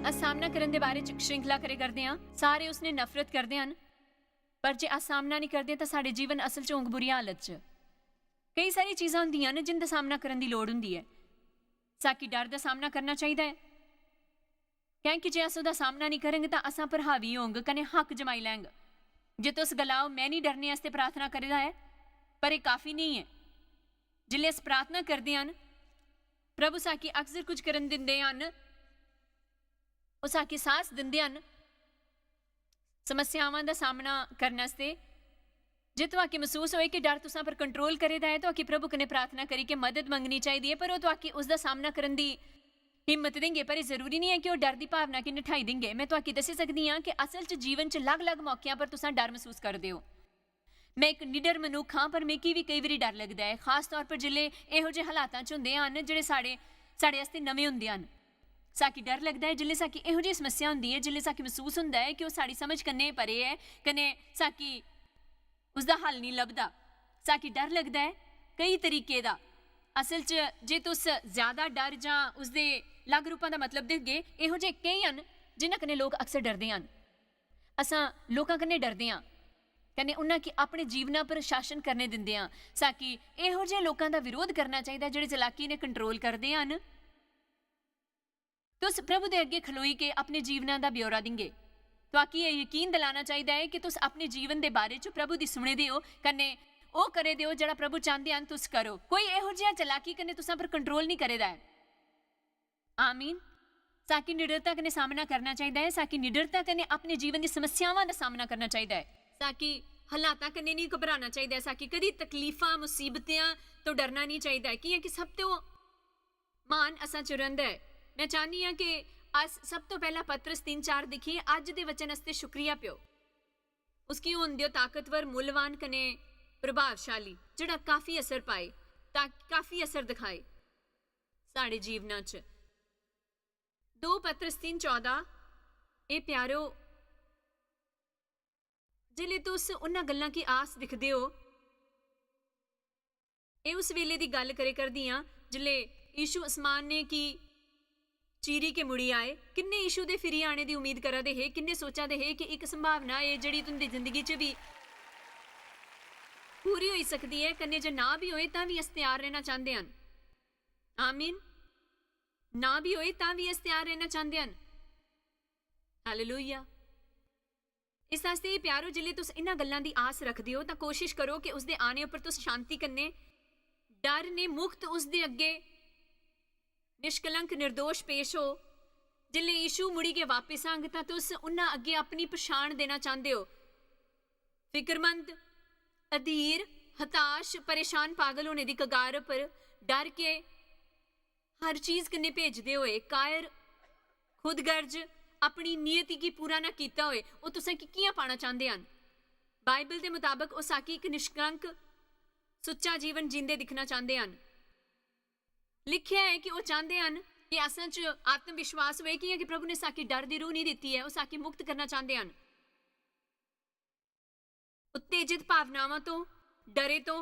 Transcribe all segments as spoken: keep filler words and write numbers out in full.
अस सामना करन दे बारे च श्रृंखला करे करदे आं। सारे उसने नफरत करदे हन, पर जे अस सामना नहीं करदे, तां साढ़े जीवन असल च होंग बुरी हालत च। कई सारी चीजां होंदियां न, जिंदा सामना करन दी लोड़ होंदी ऐ। साकी डर दा सामना करना चाहिदा ऐ, क्योंकि जे अस ओह्दा सामना नहीं करंग, तां असां पर हावी होंग कने हक जमाई लैंग। जे तुस गलाओ, "मैं नहीं डरने आस्तै प्रार्थना करे दा ऐ," पर एह् काफी नहीं ऐ। जिसलै अस प्रार्थना करदे हन, प्रभु साकी अक्सर कुछ करन दिंदे हन, ओह् साकी साहस दिंदे हन समस्यावां दा सामना करने आस्तै। जे तुआके मसूस होए कि डर तुसां पर कंट्रोल करे दा ऐ, तुआके प्रभु कन्नै प्रार्थना करी के मदद मंगनी चाहिदी ऐ, पर ओह् तुआके उसदा सामना करन दी हिम्मत देंगे। पर एह् जरूरी नहीं ऐ कि ओह् डर दी भावना गी नठाई देंगे। मैं तुआके दस्सी सकदी आं कि असल च जीवन च अलग-अलग मौकेआं पर तुसां डर मसूस करदे ओ। मैं इक निडर मनुक्ख आं, पर मिगी बी केई बारी डर लगदा ऐ, खास तौर पर जिसलै एहो जे हालातां च होंदे हन जेह्ड़े साढ़े, साढ़े आस्तै नमें होंदे हन। साकी डर लगदा ऐ जिसलै साकी एहो जेही समस्या होंदी ऐ, जिसलै साकी मसूस होंदा ऐ कि ओह् साढ़ी समझ कन्नै परे ऐ, कन्नै साकी उसदा हल निं लभदा। साकी डर लगदा ऐ केई तरीके दा। असल च जे तुस ज्यादा डर जां उसदे अलग रूपां दा मतलब दिखगे, एहो जे केई हन जिन्हां कन्नै लोक अक्सर डरदे हन। असां लोकां कन्नै डरदे आं, कन्नै उन्हां गी अपने जीवना पर शासन करने दिंदे आं। साकी एहो जे लोकां दा विरोध करना चाहिदा जेह्ड़े चलाकी ने कंट्रोल करदे हन। तुस प्रभु दे अग्गे खलोई के अपने जीवना दा ब्यौरा दिंगे। तुआकी एह् यकीन दिलाना चाहिदा ऐ कि तुस अपने जीवन दे बारे च प्रभु दी सुने दे ओ, कन्नै ओह् करे दे ओ जेह्ड़ा प्रभु चांह्दे हन तुस करो। कोई एहो जेहा चलाकी कन्नै तुसां पर कंट्रोल नहीं करे दा ऐ। आमीन। साकी निडरता कन्नै सामना करना चाहिदा ऐ। साकी निडरता कन्नै अपने जीवन दी समस्यावां दा सामना करना चाहिदा ऐ। साकी हालातां कन्नै नहीं घबराना चाहिदा ऐ। साकी कदी तकलीफां, मुसीबतें तो डरना नहीं चाहिदा ऐ, कियां कि सब तो महान असां च रैंह्दा ऐ। मैं चाह्न्नी आं कि अस सब तो पैह्ला पतरस 3:4 दिक्खिए, अज्ज दे वचन आस्तै शुक्रिया प्यो। उसकी होन देओ ताकतवर, मूल्यवान कन्नै प्रभावशाली, जेह्ड़ा काफी असर पाए, तां काफी असर दिखाए साढ़े जीवना च। 2 पतरस 3:14, "ए प्यारो, जिसलै तुस उन्हां गल्लां की आस दिखदे ओ," एह् उस वेले दी गल्ल करे करदी आं जिसलै यीशु असमान ने की चीरी के मुड़ी आए। किन्ने यीशु दे फिरी आने दी उम्मीद करा दे हे, किन्ने सोचा दे हे कि इक संभावना ऐ जेह्ड़ी तुंदी जिंदगी च बी पूरी होई सकदी ऐ, कन्नै जे ना बी होए तां बी अस त्यार रहना चांह्दे हन। आमीन। ना बी होए तां बी अस त्यार रहना चांह्दे हन। हालेलुया। इस आस्तै, हे प्यारो, जिसलै तुस इन्हां गल्लां दी आस रखदे ओ, तां कोशिश करो कि उसदे आने उप्पर तुस शांति कन्नै, डर ने मुक्त, उसदे अग्गे निष्कलंक, निर्दोष पेश हो। जिसलै यीशु मुड़ी के वापस आंग, तां तुस उन्हां अग्गे अपनी पछाण देना चांह्दे ओ। फिक्रमंद, अधीर, हताश, परेशान, पागल होने दी कगार पर, डर के, हर चीज कन्नै भेजदे होए, कायर, खुदगर्ज, अपनी नियति गी पूरा ना कीता होए, ओह् तुसें गी कि'यां पाना चांह्दे हन? बाइबल दे मताबक ओह् साकी इक निष्कलंक, सुच्चा जीवन जींदे दिक्खना चांह्दे हन। लिखेआ ऐ कि ओह् चांह्दे हन कि असें च आत्मविश्वास होए, कि'यां कि प्रभु ने साकी डर दी रूह नहीं दित्ती ऐ, ओह् साकी मुक्त करना चांह्दे हन। उत्तेजित भावनावां तो, डरे तो।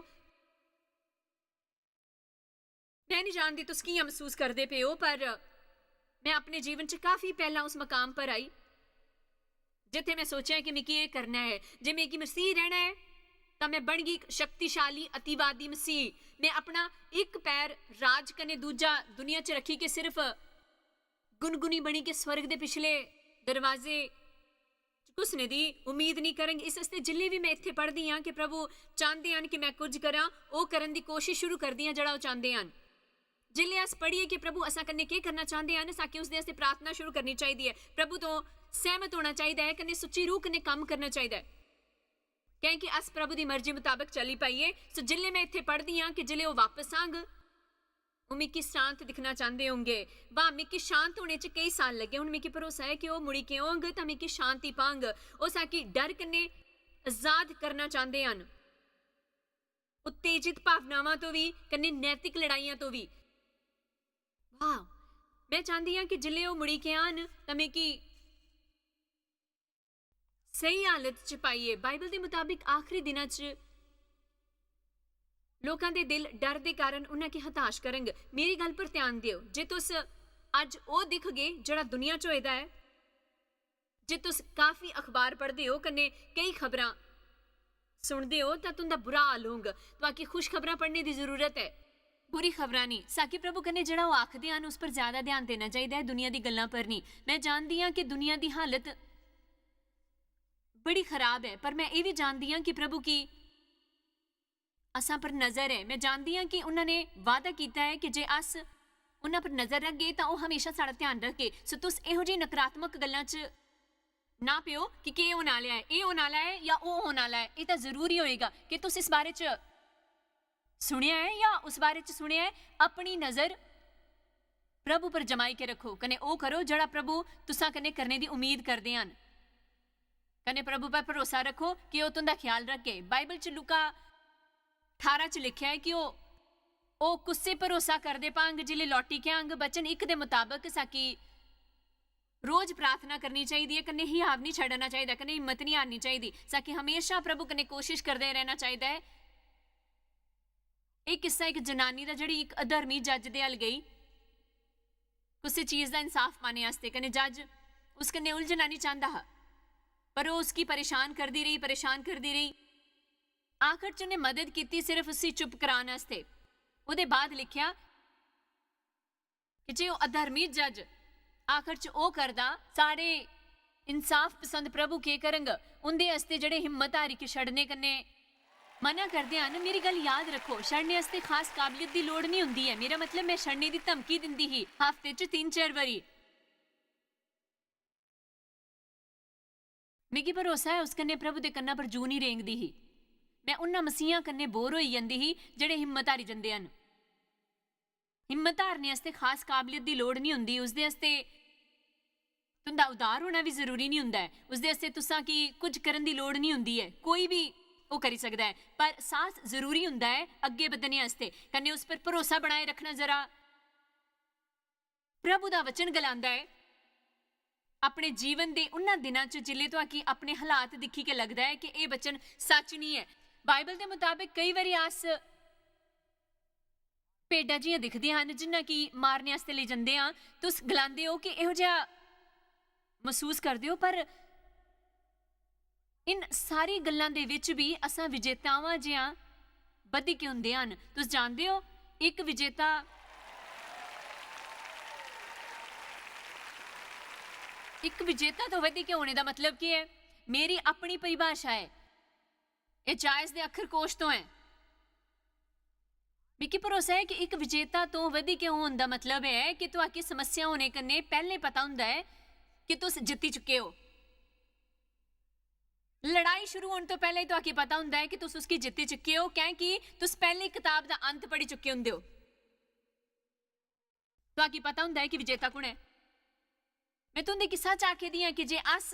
मैं नहीं जानदी तुस कि'यां मसूस करदे पे ओ, पर मैं अपने जीवन च काफी पैह्लां उस मकाम पर आई जित्थै मैं सोचेआ कि मिगी एह् करना ऐ। जे मिगी मसीह रहना ऐ, तां मैं बनगी इक शक्तिशाली, अतिवादी मसीह। मैं अपना इक पैर राज कन्नै दूजा दुनिया च रखी के सिर्फ गुनगुनी बनी के स्वर्ग दे पिछले दरवाजे च घुसने दी उम्मीद नहीं करंग। इस आस्तै जिल्लै बी मैं इत्थै पढ़दी आं कि प्रभु चांह्दे हन कि मैं कुछ करां, ओह् करन दी कोशिश शुरू करदी आं जेह्ड़ा ओह् चांह्दे हन। जिल्लै अस पढ़िए कि प्रभु असां कन्नै केह् करना चांह्दे हन, साके उसदे आस्तै प्रार्थना शुरू करनी चाहिदी ऐ। प्रभु तो सैह्मत होना चाहिदा ऐ, कन्नै सुच्ची रूह कन्नै कम्म करना चाहिदा ऐ। कैंह् कि अस प्रभु दी मर्जी मताबक चली पाइए। सो जिल्लै मैं इत्थै पढ़दी आं कि जिल्लै ओह् वापस आंग, ओह् मिगी शांत दिक्खना चांह्दे होंगे। बा, मिगी शांत होने च केई साल लग्गे, हुन मिगी भरोसा ऐ कि ओह् मुड़ी के औंग तां मिगी शांति पांग। ओह् साकी डर कन्नै आजाद करना चांह्दे हन, उत्तेजित भावनावां तो भी, कन्नै नैतिक लड़ाइयां तो भी। वाह, मैं चांह्दी आं कि जिल्लै ओह् मुड़ी के आन तां मिगी स्हेई हालत च पाइए। बाइबल दे मताबिक आखरी दिनां च लोकां दे दिल डर दे कारण उन्हां गी हताश करंग। मेरी गल्ल पर ध्यान देओ, जे तुस अज्ज ओह् दिखगे जेह्ड़ा दुनिया च होए दा ऐ। जे तुस काफी अखबार पढ़दे ओ, कन्नै केई खबरां सुनदे ओ, तां तुं'दा बुरा हाल होंग। तुआकी खुश खबरां पढ़ने दी जरूरत ऐ, बुरी खबरां नेईं। साकी प्रभु कन्नै जेह्ड़ा ओह् आखदे हन, उस पर ज्यादा ध्यान देना चाहिदा ऐ, दुनिया दी गल्लां पर नेईं। में जानदी आं कि दुनिया दी हालत बड़ी खराब ऐ, पर में एह् बी जानदी आं कि प्रभु की असां पर नजर ऐ। में जानदी आं कि उन्हां ने वादा कीता ऐ कि जे अस उन्हां पर नजर रखगे, तां ओह् हमेशा साढ़ा ध्यान रखगे। सो तुस एहो जेही नकारात्मक गल्लां च ना पेओ कि केह् होने आह्ला ऐ, एह् होने आह्ला ऐ जां ओह् होने आह्ला ऐ। एह् तां जरूरी होएगा कि तुस इस बारे च सुनेआ ऐ जां उस बारे च सुनेआ ऐ। अपनी नजर प्रभु पर जमाई के रखो, कन्नै ओह् करो जेह्ड़ा प्रभु तुसां कन्नै करने दी उम्मीद करदे हन। कन्नै प्रभु पर भरोसा रखो कि ओह् तुं'दा ख्याल रखगे। बाइबल च लूका ठारां च लिखेआ ऐ कि ओह्, ओह् कुस्सै भरोसा करदे भांग जिसलै लौटी के आंग। वचन इक दे मताबक साकी रोज प्रार्थना करनी चाहिदी ऐ, कन्नै हियाव निं छड्डना चाहिदा, कन्नै हिम्मत निं हारनी चाहिदी। साकी हमेशा प्रभु कन्नै कोशिश करदे रहना चाहिदा ऐ। एह् किस्सा इक जनानी दा, जेह्ड़ी इक अधर्मी जज दे हल गेई कुसै चीज दा इंसाफ पाने आस्तै, कन्नै जज उस कन्नै उलझना निं चांह्दा हा, पर ओह् उसगी परेशान करदी रेही, परेशान करदी रेही। आखर च उन्नै मदद कीती सिर्फ उसी चुप करान आस्तै। ओह्दे बाद लिखेआ कि जे ओह् अधर्मी जज आखर च ओह् करदा, साढ़े इंसाफ पसंद प्रभु केह् करंग? उं'दे आस्तै जेह्ड़े हिम्मत हारी के छड़ने कन्नै मना करदे हन। मेरी गल्ल याद रक्खो, छड़ने आस्तै खास काबलियत दी लोड़ निं होंदी ऐ। मेरा मतलब, में छड़ने दी धमकी दिंदी ही हफ्ते च तिन्न चार बारी। मिगी भरोसा ऐ, उस कन्नै प्रभु दे कन्ना पर जूं निं रेंगदी ही। में उन्हां मसीहां कन्नै बोर होई जंदी ही जेह्ड़े हिम्मत हारी जंदे हन। हिम्मत हारने आस्तै खास काबलियत दी लोड़ निं होंदी, उसदे आस्तै तुं'दा उदार होना बी जरूरी निं होंदा ऐ, उसदे आस्तै तुसां की कुछ करन दी लोड़ निं होंदी ऐ, कोई बी ओह् करी सकदा ऐ। पर साहस जरूरी होंदा ऐ अग्गें बधने आस्तै, कन्नै उस पर भरोसा बनाए रखना। जरा प्रभु दा वचन गलांदा ऐ, अपने जीवन दे उन्हां दिनां च जिसलै तुआकी अपने हालात दिक्खी के लगदा ऐ कि एह् वचन सच निं ऐ। बाइबल दे मताबक केई बारी अस भेड्डां जि'यां दिखदे हन, जि'यां कि मारने आस्तै लेई जंदे आं। तुस गलांदे ओ कि एहो जेहा मसूस करदे ओ, पर इन सारी गल्लां दे विच बी असां विजेतावां जि'यां बधी के होंदे हन। तुस जानदे ओ, इक विजेता, इक विजेता तो बधी के होने दा मतलब केह् ऐ? मेरी अपनी परिभाशा ऐ। एह् जायज दे अक्खर कोश तो ऐ। मिगी भरोसा ऐ कि इक विजेता तो बधी के होन दा मतलब ऐ कि तुआकी समस्या होने कन्नै पैह्लें पता होंदा ऐ कि तुस जित्ती चुके ओ। लड़ाई शुरू होने तो पैह्लें तुआकी पता होंदा ऐ कि तुस उसगी जित्ती चुके ओ, कैंह् कि तुस पैह्ली कताब दा अंत पढ़ी चुके होंदे ओ। तुआकी पता होंदा ऐ कि विजेता कु'न ऐ। में तुं'दे गी सच आखे दी आं कि जे अस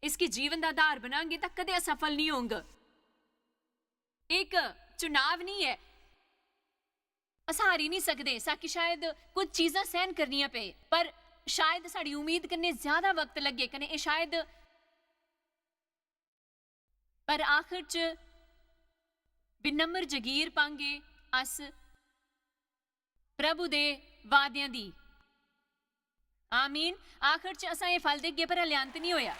इसगी जीवन दा आधार बनांगे, तां कदें असफल निं होंग। इक चुनाव निं ऐ। अस हारी निं सकदे। साकी शायद कुछ चीजां सैह्न करनियां पे, पर शायद साढ़ी उम्मीद कन्नै ज्यादा वक्त लग्गे, कन्नै एह् शायद, पर आखर च विनम्र जगीर पांगे अस प्रभु दे वादेआं दी। आमीन। आखर च असां एह् फल देगे, पर हल्ले अंत निं होया।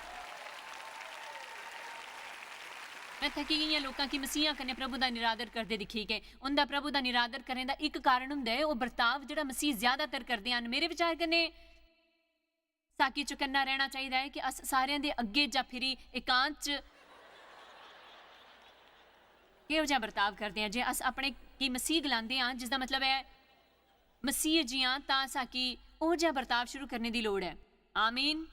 में थकी गेई आं लोकां गी मसीहा कन्नै प्रभु दा निरादर करदे दिक्खी के। उं'दा प्रभु दा निरादर करने दा इक कारण हुंदा ऐ, ओह् बर्ताव जेह्ड़ा मसीह ज्यादातर करदे हन। मेरे विचार कन्नै साकी चौकन्ना रैह्ना चाहिदा ऐ कि अस सारें दे अग्गें जां फिरी एकांत च केहो जेहा बर्ताव करदे आं। जे अस अपने गी मसीह गलांदे आं, जिसदा मतलब ऐ मसीह जियां, तां साकी ओह् जेहा बर्ताव शुरू करने दी लोड़ ऐ। आमीन।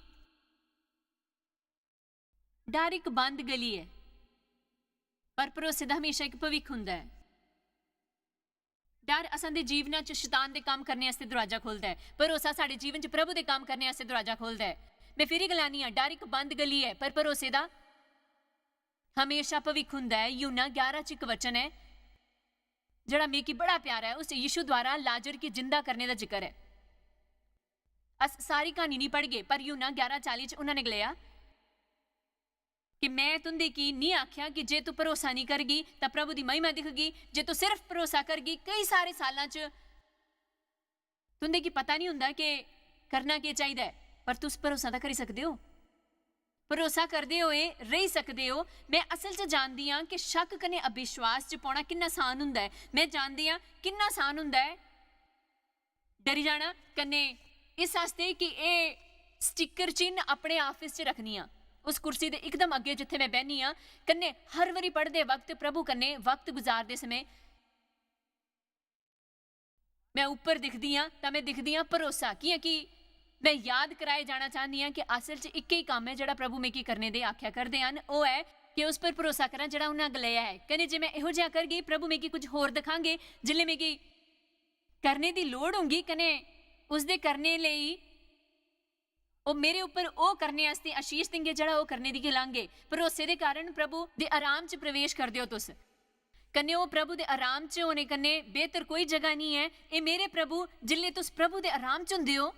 डर इक बंद गली ऐ, पर भरोसे दा हमेशा इक भविक्ख हुंदा ऐ। डर असां दे जीवना च शैतान दे कम्म करने आस्तै दरवाजा खोलदा ऐ। भरोसा साढ़े जीवन च प्रभु दे कम्म करने आस्तै दरवाजा खोलदा ऐ। में फिरी गलानी आं, डर इक बंद गली ऐ, पर भरोसे दा हमेशा भविक्ख हुंदा ऐ। यूहन्ना ग्यारह च इक वचन ऐ, जेह्ड़ा मिगी बड़ा प्यारा ऐ। उस यीशु द्वारा लाजर गी जिंदा करने दा जिक्र ऐ। अस सारी क्हानी निं पढ़गे, पर यूहन्ना ग्यारह चाली च उन्होंने गलाया कि में तुं'दे गी निं आखेआ कि जे तू भरोसा निं करगी, तां प्रभु दी महिमा दिखगी। जे तू सिर्फ भरोसा करगी, कई सारे सालां च तुं'दे गी पता निं होंदा कि करना केह् चाहिदा ऐ, पर तुस भरोसा तां करी सकदे ओ। भरोसा करदे होए रेही सकदे ओ। में असल च जानदी आं कि शक कन्नै अविश्वास च पौना किन्ना आसान होंदा ऐ। में जानदी आं किन्ना आसान होंदा ऐ डरी जाना, कन्नै इस आस्तै कि एह् स्टिकर चिन्ह अपने आफिस च रक्खनी आं, उस कुर्सी दे इकदम अग्गें जित्थै में बैह्नी आं, कन्नै हर बारी पढ़दे वक्त, प्रभु कन्नै वक्त गुजारदे समें में उप्पर दिखदी आं तां में दिखदी आं भरोसा, कि'यां कि में याद कराए जाना चाह्न्नी आं कि असल च इक्कै ही कम्म ऐ जेह्ड़ा प्रभु मिगी करने दे आखेआ करदे हन, ओह् ऐ कि उस पर भरोसा करां जेह्ड़ा उ'नें गलाया ऐ। कन्नै जे में एहो जेहा करगी, प्रभु मिगी कुछ होर दिखांगे। जिसलै मिगी करने दी लोड़ होंगी, कन्नै उसदे करने लेई ओह् मेरे उप्पर ओह् करने आस्तै आशीष देंगे जेह्ड़ा ओह् करने दी गलांगे। भरोसे दे कारण प्रभु दे आराम च प्रवेश करदे ओ तुस। कन्नै ओह् प्रभु दे आराम च होने कन्नै बेहतर कोई जगह निं ऐ। एह् मेरे प्रभु, जिसलै तुस प्रभु दे आराम च होंदे ओ,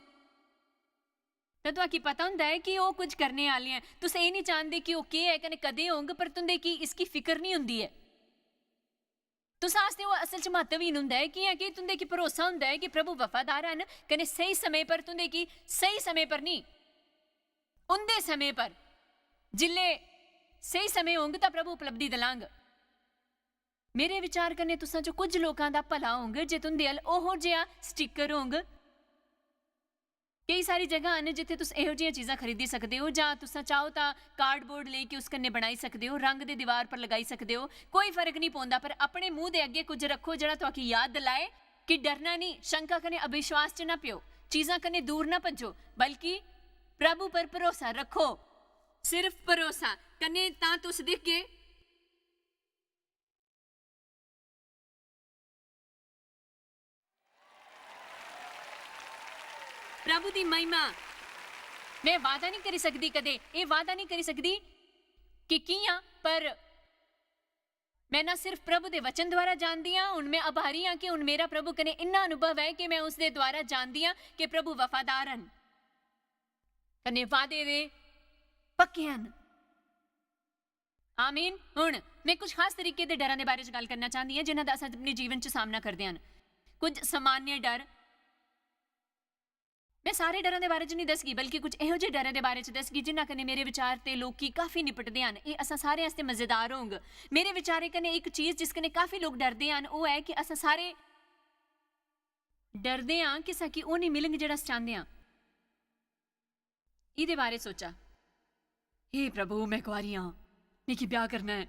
तां तुआकी पता होंदा ऐ कि ओह् कुछ करने आह्ले ऐ। तुस एह् निं जानदे कि ओह् केह् ऐ कन्नै कदें होंग, पर तुं'दे की इसकी फिकर निं होंदी ऐ। तुस आस्तै ओह् असल च म्हत्तवहीन होंदा ऐ, कि'यां कि तुं'दे की भरोसा होंदा ऐ कि प्रभु वफादार हन, कन्नै स्हेई समें पर, तुं'दे की स्हेई समें पर निं, उं'दे समें पर, जिसलै स्हेई समें होंग तां प्रभु उपलब्धि दिलांग। मेरे विचार कन्नै तुसां च कुछ लोकां दा भला होंग जे तुं'दे अल ओहो जेहा स्टिकर होंग। केई सारी जगह न जित्थै तुस एहो जिहियां चीजां खरीदी सकदे ओ, जां तुसां चाहो तां कार्डबोर्ड लेई के उस कन्नै बनाई सकदे ओ, रंग दे दीवार पर लगाई सकदे ओ, कोई फर्क निं पौंदा। पर अपने मूंह दे अग्गें कुछ रक्खो जेह्ड़ा तुआकी याद दिलाए कि डरना निं, शंका कन्नै अविश्वास च ना पेओ, चीजां कन्नै दूर ना भज्जो, बल्कि प्रभु पर भरोसा रक्खो, सिर्फ भरोसा। कन्नै तां तुस दिखगे प्रभु दी महिमा। में वादा निं करी सकदी, कदें एह् वादा निं करी सकदी कि कि'यां, पर में ना सिर्फ प्रभु दे वचन द्वारा जानदी आं, हुन में आभारी आं कि हुन मेरा प्रभु कन्नै इन्ना अनुभव ऐ कि में उसदे द्वारा जानदी आं कि प्रभु वफादार हन, कन्नै वादे दे पक्के हन। आमीन। हुन में कुछ खास तरीके दे डरां दे बारे च गल्ल करना चांह्दी आं जिन्हां दा अस अपने जीवन च सामना करदे हन। कुछ सामान्य डर। में सारे डरां दे बारे च निं दसगी, बल्कि कुछ एहो जे डरें दे बारे च दसगी जिन्हां कन्नै मेरे विचार ते लोकी काफी निपटदे हन। एह् असां सारें आस्तै मजेदार होंग। मेरे विचारें कन्नै इक चीज जिस कन्नै काफी लोक डरदे हन, ओह् ऐ कि असां सारे डरदे आं कि साकी ओह् निं मिलग जेह्ड़ा अस चांह्दे आं। एह्दे बारे सोचा, "हे प्रभु, में कुआरी आं, मिगी ब्याह करना ऐ,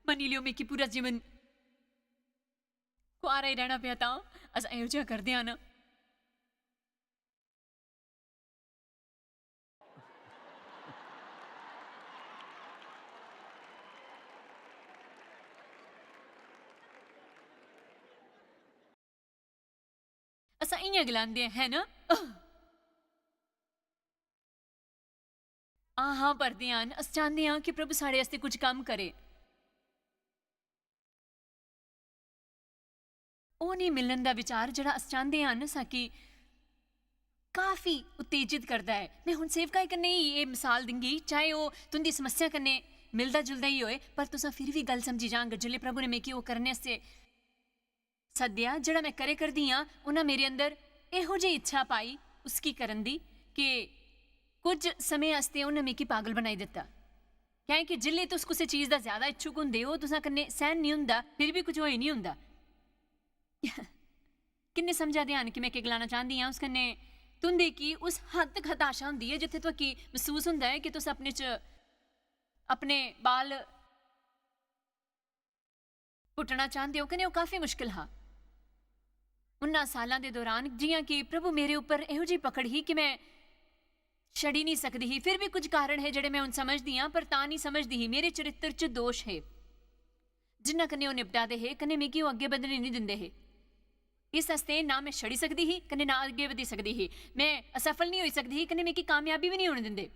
मन्नी लियो मिगी पूरा जीवन कुआरा ही रैह्ना पेआ तां।" अस एहो जेहा करदे आं ना। असां इ'यां गलांदे आं, है ना? आं, हां भरदे हन। अस चांह्दे आं कि प्रभु साढ़े आस्तै कुछ कम्म करे। ओह् निं मिलन दा विचार जेह्ड़ा अस चांह्दे हन, साकी काफी उत्तेजित करदा ऐ। में हुन सेवकाई कन्नै ही एह् मिसाल दिंगी, चाहे ओह् तुं'दी समस्या कन्नै मिलदा जुलदा ही होए, पर तुसां फिर बी गल्ल समझी जांग। जिसलै प्रभु ने मिगी ओह् करने आस्तै सद्देआ, जेह्ड़ा में करे करदी आं, उन्नै मेरे अंदर एहो जेही इच्छा पाई उसकी करन दी कि कुछ समें आस्तै उन्नै मिगी पागल बनाई दित्ता। कैंह् कि जिसलै तुस कुसै चीज दा ज्यादा इच्छुक होंदे ओ, तुसां कन्नै सैह्न निं होंदा, फिर बी कुछ होई निं होंदा। किन्ने समझा दे हन कि में केह् गलाना चांह्दी आं? उस कन्नै तुं'दे की उस हद तक हताशा होंदी ऐ जित्थै तुआकी मसूस होंदा ऐ कि तुस अपने च, अपने बाल पुट्टना चांह्दे ओ, कन्नै ओह् काफी मुश्किल हा। उन्ना सालां दे दौरान जि'यां कि प्रभु मेरे उप्पर एहो जेही पकड़ ही कि में छड़ी निं सकदी ही। फिर बी कुछ कारण हे जेह्ड़े में हुन समझदी आं, पर तां निं समझदी ही। मेरे चरित्र च दोश हे, जिन्ना कन्नै ओह् निपटा दे हे, कन्नै मिगी ओह् अग्गें बधने निं दिंदे हे। इस आस्तै ना में छड़ी सकदी ही, कन्नै ना अग्गें बधी सकदी ही। में असफल निं होई सकदी ही, कन्नै मिगी कामयाबी बी निं होने दिंदे।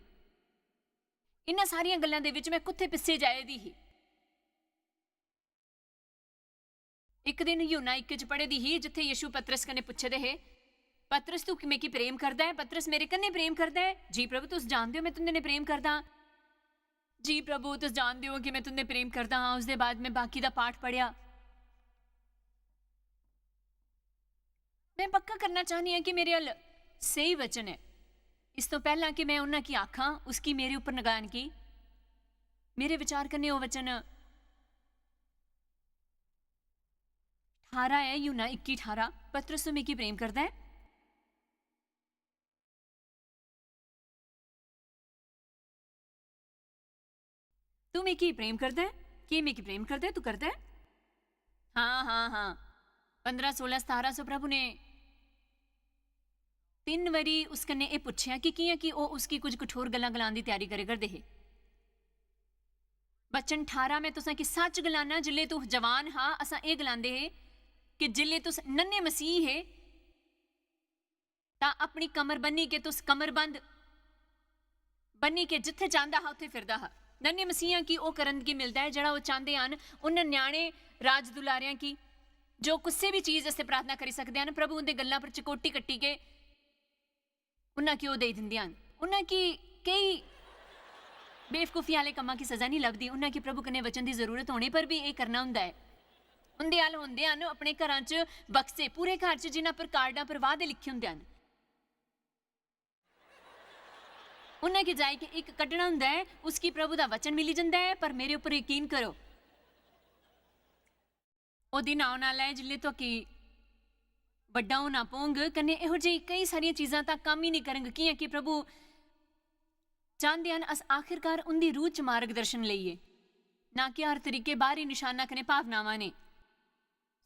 इन्ना सारियां गल्लां दे विच में कुत्थै पिस्से जाए दी ही? इक दिन यूहन्ना इक च पढ़े दी ही, जित्थै यीशु पतरस कन्नै पुच्छे दे हे, "पतरस, तू मिगी प्रेम करदा ऐ?" पतरस मेरे कन्नै प्रेम करदा ऐ? "जी प्रभु, तुस जानदे ओ में तुं'दे नै प्रेम करदा आं।" "जी प्रभु, तुस जानदे ओ कि में तुं'दे प्रेम करदा आं।" उसदे बाद में बाकी दा पाठ पढ़ेआ। मैं पक्का करना चाहनी आं कि मेरे अल स्हेई वचन ऐ। इस तो पैह्लां कि मैं उन्हां की आखां, उसकी मेरे उप्पर नगान की, मेरे विचार कन्नै ओह् वचन ठारां ऐ, यूहन्ना इक्की ठारां, "पतरस, तू मिगी प्रेम करदा ऐ? तू मिगी प्रेम करदा ऐ? केह् मिगी प्रेम करदा ऐ? तू करदा ऐ?" हां, हां, हां। पंदरां, सोलां, सतारां सौ प्रभु ने तिन्न बारी उस कन्नै एह् पुच्छेआ कि कि'यां कि ओह् उसगी कुछ कठोर गल्लां गलान दी त्यारी करै करदे हे। वचन ठारां, "मैं तुसें गी सच्च गलाना, जिसलै तू जवान हा, असां एह् गलांदे हे कि जिसलै तुस नन्हे मसीह हे, तां अपनी कमर बन्नी के तुस कमरबंद बन्नी के जित्थै चांह्दा हा, उत्थै फिरदा हा।" नन्हे मसीहां गी ओह् करन गी मिलदा ऐ, जेह्ड़ा ओह् चांह्दे हन। उन ञ्याणे राज दुलारेआं गी, जो कुसै बी चीज आस्तै प्रार्थना करी सकदे हन, प्रभु उं'दे गल्लां पर चकोटी कट्टी के उन्हां गी ओह् देई दिंदे हन। उन्हां गी केई बेवकूफी आह्ले कम्मां गी सजा निं लभदी। उन्हां गी प्रभु कन्नै वचन दी जरूरत होने पर बी एह् करना होंदा ऐ। उं'दे अल होंदे हन अपने घरां च बक्से, पूरे घर च, जिन्हां पर कार्डां पर वादे लिखे होंदे हन। उन्हां गी जाई के इक कड्ढना होंदा ऐ, उसगी प्रभु दा वचन मिली जंदा ऐ, पर मेरे उप्पर यकीन करो, ओह् दिन औन आह्ला ऐ जिसलै तुआकी बड्डा होना पौंग, कन्नै एहो जेही केई सारियां चीजां तां कम्म ही निं करंग, कि'यां कि प्रभु चांह्दे हन अस आखिरकार उं'दी रूह च मार्गदर्शन लेइये, ना कि हर तरीके बाहरी निशाना कन्नै भावनावां ने।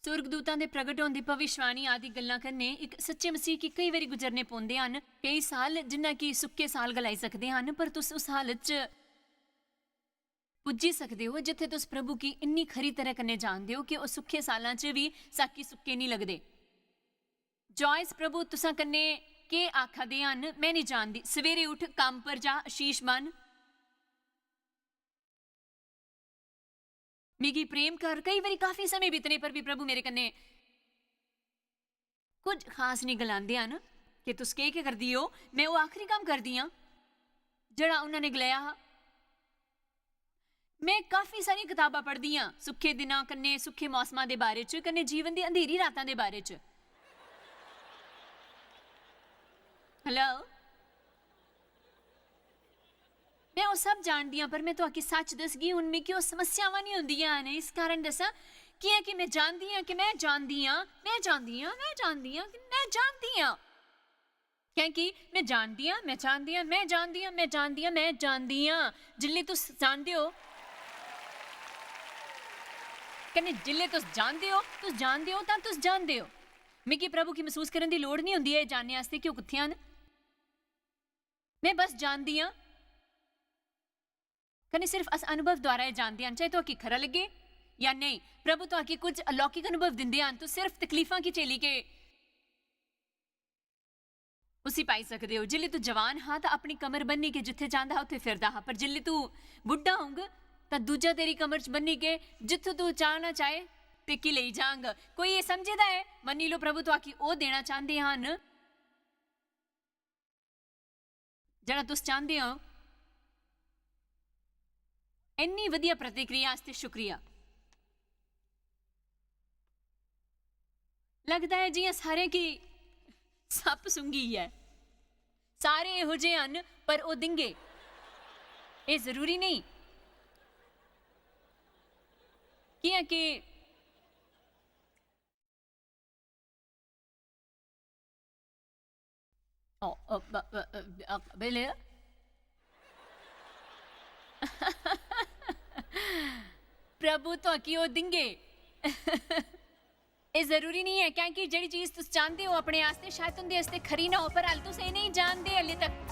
सुर्गदूतां दे प्रगट होन दी भविष्यवाणी आदि गल्लां कन्नै इक सच्चे मसीह गी केई बारी गुजरने पौंदे हन। केई साल, जिन्ना कि सुक्के साल गलाई सकदे हन, पर तुस उस हालत च पुज्जी सकदे ओ जित्थै तुस प्रभु गी इन्नी खरी तरह कन्नै जानदे ओ कि ओह् सुक्के सालां च बी साकी सुक्के निं लगदे। जॉयस, प्रभु तुसां कन्नै केह् आखा दे हन, में निं जानदी। सवेरे उठ, कम्म पर जा, आशीष बन। मिगी प्रेम कर। केई बारी काफी समें बीतने पर बी प्रभु मेरे कन्नै कुछ खास निं गलांदे हन कि तुस केह् केह् करदी ओ। में ओह् आखरी कम्म करदी आं जेह्ड़ा उन्हां ने गलाया हा। में काफी सारियां कताबां पढ़दी आं सुक्खे दिनां कन्नै, सुक्खे मौसमां दे बारे च, कन्नै जीवन दी अंधेरी रातां दे बारे च। हेलो? में ओह् सब जानदी आं, पर में तुआकी सच्च दसगी, हुन मिगी ओह् समस्यावां निं होंदियां न। इस कारण दस्सां, कि'यां कि में जानदी आं कि में जानदी आं, में जानदी आं, में जानदी आं कि में जानदी आं। कैंह् कि में जानदी आं, में जानदी आं, में जानदी आं, में जानदी आं, में जानदी आं। जिल्लै तुस जानदे ओ, कन्नै जिल्लै तुस जानदे ओ, तुस जानदे ओ, तां तुस जानदे ओ। मिगी प्रभु गी मसूस करन दी लोड़ निं होंदी ऐ एह् जानने आस्तै कि ओह् कुत्थै न। में बस जानदी आं। कन्नै सिर्फ अस अनुभव द्वारा एह् जानदे हन, चाहे तुआकी खरा लग्गे जां नेईं। प्रभु तुआकी कुछ अलौकिक अनुभव दिंदे हन, तुस सिर्फ तकलीफां गी झेली के उसी पाई सकदे ओ। जिसलै तू जवान हा, तां अपनी कमर बन्नी के जित्थै चांह्दा हा, उत्थै फिरदा हा। पर जिसलै तू बुड्ढा होंग, तां दूजा तेरी कमर च बन्नी के जित्थूं तू चाह्ना चाहे, ते की लेई जांग। कोई एह् समझे दा ऐ? मन्नी लो, प्रभु तुआकी ओह् देना चांह्दे हन। जेह्ड़ा तुस चांह्दे ओ। इन्नी वधिया प्रतिक्रिया आस्तै शुक्रिया। लगदा ऐ जि'यां सारें गी सप्प सुंघी ऐ। सारे एहो जे हन, पर ओह् दिंगे। एह् जरूरी नेईं। कि'यां कि ओ, ओ, ब-, ब-, अ, अ, बेले। प्रभु तुआकी ओह् दिंगे। एह् जरूरी निं ऐ, क्योंकि जेह्ड़ी चीज तुस चांह्दे ओ अपने आस्तै, शायद तुं'दे आस्तै खरी ना हो, पर हाल तुस एह् नेईं जानदे हाल्ली तक।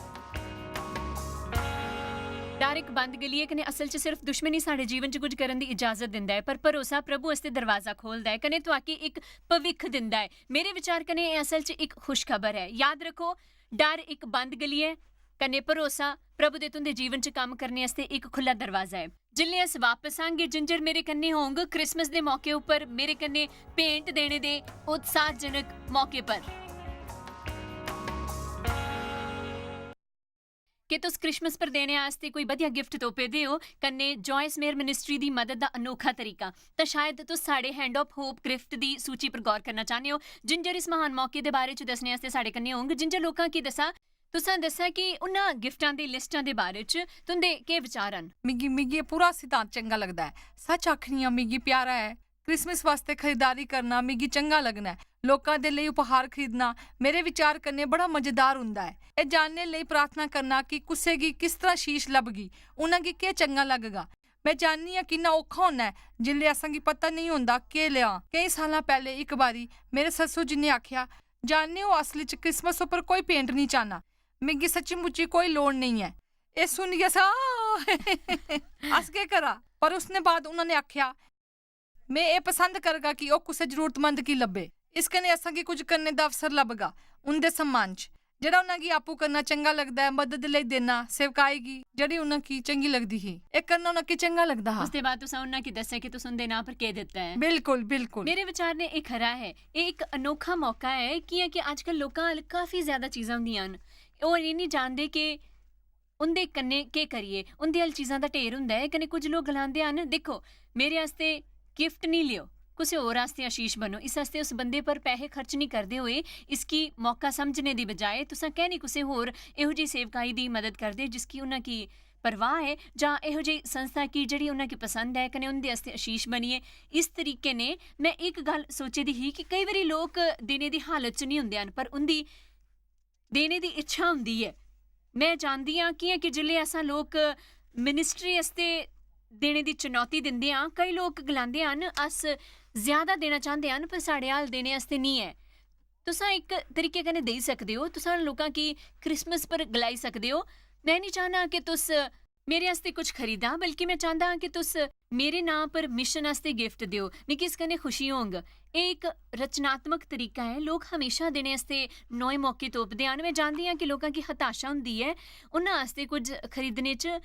डर इक बंद गली ऐ, कन्नै असल च सिर्फ दुश्मन ही साढ़े जीवन च कुछ करन दी इजाजत दिंदा ऐ, पर भरोसा प्रभु आस्तै दरवाजा खोलदा ऐ, कन्नै तुआकी इक भविक्ख दिंदा ऐ। मेरे विचार कन्नै एह् असल च इक खुशखबर ऐ। याद रक्खो, डर इक बंद गली ऐ, कन्नै भरोसा प्रभु दे तुं'दे जीवन च कम्म करने आस्तै इक खु'ल्ला दरवाजा ऐ। जिसलै अस बापस आंगे, जिंजर मेरे कन्नै होंग, क्रिसमस दे मौके उप्पर मेरे कन्नै भेंट देने दे उत्साहजनक मौके पर। कि तुस क्रिसमस पर देने आस्तै कोई बधिया गिफ्ट तुप्पा दे ओ, कन्नै जॉयस मेयर मिनिस्ट्री दी मदद दा अनोखा तरीका, तां शायद तुस साढ़े हैंड ऑफ होप गिफ्ट दी सूची पर गौर करना चाह्ने ओ। जिंजर इस महान मौके दे बारे च दस्सने आस्तै साढ़े कन्नै होंग। जिंजर, लोकां गी दस्सा, तुसां दस्सेआ कि उन्हां गिफ्टां दी लिस्टां दे बारे च तुं'दे केह् विचार न? मिगी, मिगी एह् पूरा सिद्धांत चंगा लगदा ऐ। सच आखनी आं, मिगी प्यारा ऐ। क्रिसमस वास्तै खरीदारी करना मिगी चंगा लगना ऐ। लोकां दे लेई उपहार खरीदना मेरे विचार कन्नै बड़ा मजेदार हुंदा ऐ। एह् जानने लेई प्रार्थना करना कि कुसै गी किस तरह शीश लभगी, उ'नें गी केह् चंगा लगगा। में जाननी आं किन्ना औखा होना ऐ जिसलै असेंगी पता नेईं होंदा केह् लेआं। केईं साल्लां पैह्लें इक बारी मेरे सस्सू जी ने आखेआ, "जानने ओ, असल च क्रिसमस उप्पर कोई पेंट नेईं चाढ़ना। मिगी सच्ची-मुच्ची कोई लोड़ नेईं ऐ।" एह् सुनियै अस, अस केह् करां? पर उसने बाद उन्होंने आखेआ, "में एह् पसंद करगा कि ओह् कुसै जरूरतमंद गी लब्भे। इस कन्नै असेंगी कुछ करने दा अवसर लभगा उं'दे सम्मान च।" जेह्ड़ा उ'नेंगी आपूं करना चंगा लगदा ऐ, मदद लेई देना, सेवकाई गी, जेह्ड़ी उ'नेंगी चंगी लगदी ही, एह् करना उ'नेंगी चंगा लगदा हा। उसदे बाद तुसें उ'नेंगी दस्सेआ कि तुस उं'दे नांऽ पर केह् दित्ता ऐ। बिल्कुल, बिल्कुल। मेरे विचार ने एह् खरा ऐ। एह् इक अनोखा मौका ऐ, कि'यां कि अजकल लोकां अल काफी ज्यादा चीजां होंदियां न। ओह् एह् निं जानदे कि उं'दे कन्नै केह् करिए। उं'दे अल चीजां दा ढेर होंदा ऐ। कन्नै कुछ लोक गलांदे हन, "दिक्खो, मेरे आस्तै गिफ्ट निं लेओ, कुसै होर आस्तै आशीष बनो।" इस आस्तै उस बंदे पर पैहे खर्च निं करदे होए इसगी मौका समझने दी बजाए तुसां कैं निं कुसै होर एहो जेही सेवकाई दी मदद करदे जिसगी उ'नेंगी परवाह ऐ, जां एहो जेही संस्था गी जेह्ड़ी उ'नेंगी पसंद ऐ, कन्नै उं'दे आस्तै आशीष बनिए। इस तरीके ने में इक गल्ल सोची दी ही कि केई बारी लोक देने दी हालत च निं होंदे हन, पर उं'दी देने दी इच्छा होंदी ऐ। में जानदी आं कि'यां कि जिसलै असां लोक मिनिस्ट्री आस्तै देने दी चुनौती दिंदे आं, केई लोक गलांदे हन, "अस ज्यादा देना चांह्दे हन, पर साढ़े हाल देने आस्तै निं ऐ।" तुसां इक तरीके कन्नै देई सकदे ओ। तुसां लोकां गी क्रिसमस पर गलाई सकदे ओ, "में निं चाह्न्ना कि तुस मेरे आस्तै कुछ खरीदां, बल्कि में चांह्दा आं कि तुस मेरे नांऽ पर मिशन आस्तै गिफ्ट देओ। मिगी इस कन्नै खुशी होंग।" एह् इक रचनात्मक तरीका ऐ। लोक हमेशा देने आस्तै नोए मौके तुपदे हन। में जानदी आं कि लोकां गी हताशा होंदी ऐ उन्हां आस्तै कुछ खरीदने च।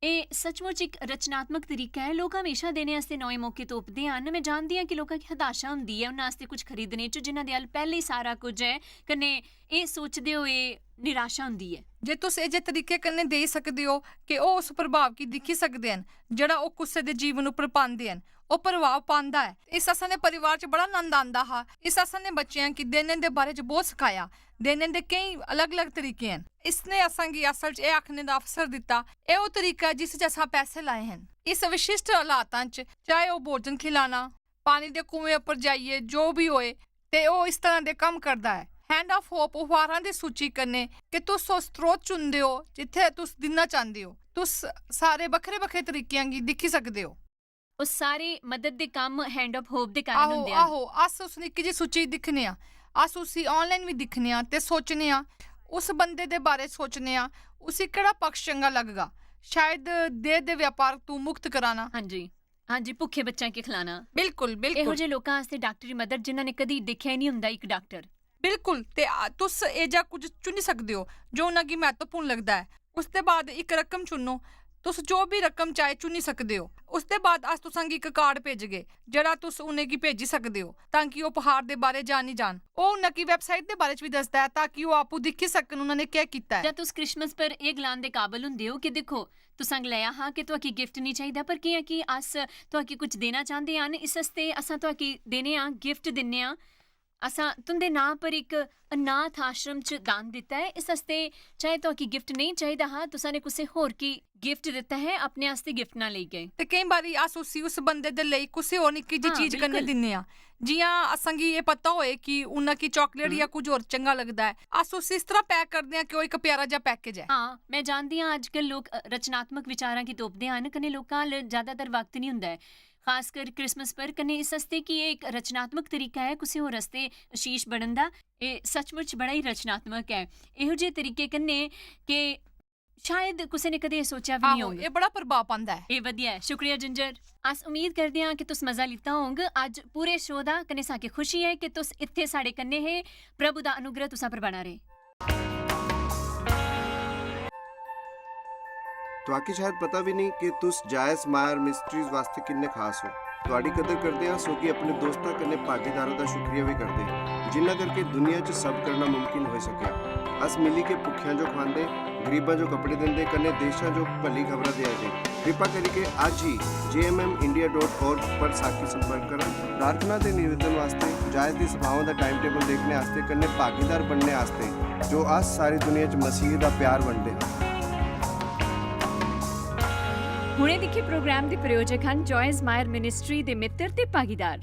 एह् सचमुच इक रचनात्मक तरीका ऐ। लोक हमेशा देने आस्तै नोए मौके तुपदे हन। में जानदी आं कि लोकां गी हताशा होंदी ऐ उन्हां आस्तै कुछ खरीदने च, जिन्हां दे अल पैह्लें ही सारा कुछ ऐ, कन्नै एह् सोचदे होए निराशा होंदी ऐ। जे तुस एह् जे तरीके कन्नै देई सकदे ओ कि ओह् उस प्रभाव गी दिक्खी सकदे हन जेह्ड़ा ओह् कुसै दे जीवन उप्पर पांदे हन, ओह् प्रभाव पांदा ऐ। इस असां दे परिवार च बड़ा आनंद आंदा हा। इस असां ने बच्चें गी देने दे बारे च बहुत सखाया। देने दे केईं अलग-अलग तरीके हन। इसने असां गी असल च एह् आखने दा अवसर दित्ता, एह् ओह् तरीका ऐ जिस च असां पैसे लाए हन। इस विशिष्ट हालातां च, चाहे ओह् भोजन खिलाना, पानी दे कुएं उप्पर जाइयै, जो बी होए, ते ओह् इस तरह दे कम्म करदा ऐ। हैंड ऑफ होप उपहारां दी सूची कन्नै कि तुस ओह् स्रोत चुनदे ओ जित्थै तुस दिन्ना चांह्दे ओ। तुस सारे बक्खरे-बक्खरे तरीकेआं गी दिक्खी सकदे ओ। ओह् सारे मदद दे कम्म हैंड ऑफ होप दे कारण आहो, होंदे हन। आहो, अस उस निक्की जी सूची गी दिक्खने आं, अस उसी ऑनलाइन बी दिक्खने आं ते सोचने आं, उस बंदे दे बारे च सोचने आं, उसी केह्ड़ा पक्ष चंगा लगगा। शायद देह दे व्यापार तू मुक्त कराना। हां जी, हां जी, भुक्खे बच्चें गी खलाना। बिल्कुल, एहो बिल्कुल। जे लोकां आस्तै डाक्टरी मदद जिन्हां ने कदी दिक्खेआ ही निं होंदा इक डाक्टर। बिल्कुल, ते, आ, तुस एह् जेहा कुछ चुनी सकदे ओ जो उ'नें गी म्हत्तवपूर्ण लगदा ऐ। उसदे बाद इक रकम चुनो। तुस जो बी रकम चाहे चुनी सकदे ओ। उसदे बाद अस तुसें गी इक कार्ड भेजगे, जेह्ड़ा तुस उ'नें गी भेजी सकदे ओ, तां कि ओह् उपहार दे बारे जानी जान। ओह् उ'नें गी वैबसाइट दे बारे च बी दसदा ऐ, तां कि ओह् आपूं दिक्खी सकन उ'नें ने केह् कीता ऐ। क्या तुस क्रिसमस पर एह् गलान दे काबल होंदे ओ कि दिक्खो, तुसें गलाया हा कि तुआकी गिफ्ट निं चाहिदा, पर कि'यां कि अस तुआकी कुछ देना चांह्दे हन, इस आस्तै असां तुआकी देने आं, गिफ्ट दिन्ने आं। असां तुं'दे नांऽ पर इक अनाथ आश्रम च दान दित्ता ऐ। इस आस्तै चाहे तुआकी गिफ्ट नेईं चाहिदा हा, तुसां ने कुसै होर गी गिफ्ट दित्ता ऐ, अपने आस्तै गिफ्ट ना लेई गए। ते केईं बारी अस उसी उस बंदे दे लेई कुसै होर निक्की जी हां, चीज कन्नै बिल्कुल। दिन्ने आं। जि'यां असें गी एह् पता होए कि उ'नें गी चाकलेट हम्म। जां कुछ होर चंगा लगदा ऐ, अस उसी इस तरह पैक करदे आं कि ओह् इक प्यारा जेहा पैकेज ऐ। हां, में जानदी आं अजकल लोक, अ, रचनात्मक विचारां गी तोपदे हन, कन्नै लोकां अल्ल ज्यादातर वक्त निं होंदा ऐ, खासकर क्रिसमस पर, कन्नै इस आस्तै कि एह् इक रचनात्मक तरीका ऐ कुसै होर आस्तै आशीष बंडन दा। एह् सचमुच बड़ा ही रचनात्मक ऐ। एहो जेह् तरीके कन्नै कि शायद कुसै ने कदें एह् सोचेआ बी निं आहो, होग। एह् बड़ा प्रभाव पांदा ऐ। एह् वधिया ऐ। शुक्रिया जिंजर। अस उम्मीद करदे आं कि तुस मजा लैता होग अज्ज पूरे शो दा, कन्नै साके खुशी ऐ कि तुस इत्थै साढ़े कन्नै हे। प्रभु दा अनुग्रह तुसां पर बना रहे। तुआकी शायद पता भी नहीं कि तुस जायज मायर मिनिस्ट्रीज वास्ते किन्ने खास हो। तुआडी कदर करदे आं, सो कि अपने दोस्तां कन्नै भागीदारां दा शुक्रिया भी करदे आं, जिन्ना करके दुनिया च सब करना मुमकिन होई सकेआ। अस मिली के भुक्खेआं जो खुआंदे, गरीबां जो कपड़े दिंदे, कन्नै देशां जो भली खबरां देआ दे। कृपा करियै अज्ज ही J M M India dot org पर साकी संपर्क करो। प्रार्थना ते निवेदन वास्ते, जायज दी सभाओं दा टाइम टेबल देखने आस्ते, कन्नै भागीदार बनने आस्ते, जो अस सारी दुनिया च मसीह दा प्यार बंडदे हां। हुणे दिक्खे प्रोग्राम दे प्रायोजक हन जॉयज मायर मिनिस्ट्री दे मित्र ते भागीदार।